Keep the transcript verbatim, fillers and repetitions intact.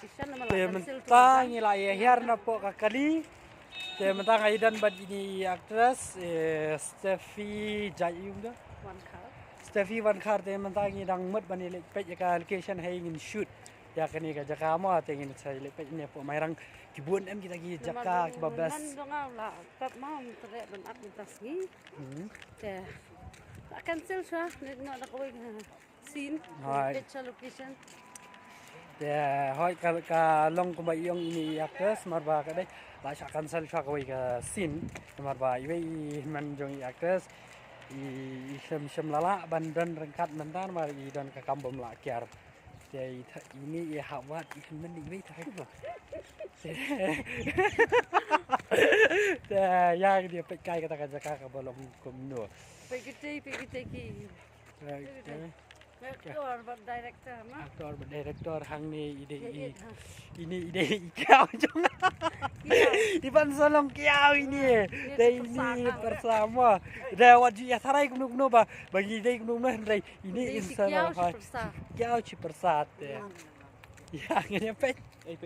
Te mynta ngi la ïa hiar na pok ka kali. Te mynta nga ïa don bad ine i actress, eh, Steffi Jai Yung da. Steffi Wankhar. Te mynta ngi dang mut ban ïa leit peit ïa ka location ha ïa ngin shoot ïa kane ka jaka mo, te ngin sa ïa leit peit ne pok Mairang ki bun em kita ki jaka kiba best. Hmm. Te la cancel sha ne no da kawei ka scene. Hai. Picture location. Te hoi ka, ka long kumba i ong ine i actress, mar ba ka dei la shah cancel sha kawei ka scene, mar ba iwei i hynmen jong i actress i, i shem shem lala ban don ryngkat mynta, mar i don ka kam bym lah kiar. Te i tha, ine i hap wad i hynmen iwei tha. Te ïa ka dei peit kai kata ka jaka kaba long kumno. Peit kitei, peit kitei ki. Right, eh. Actor bad director ma. Actor bad director hangne i dei i, ine i dei i kiaw jong. Iban sa long kiaw ine. Dei ine pyrsa mo. Dei wat ju ïa tharai kumno kumno ba, ba ngi dei kumno kumno hynrei ine in sa long kiaw shi pyrsa te. Ïa ngi ïa peit.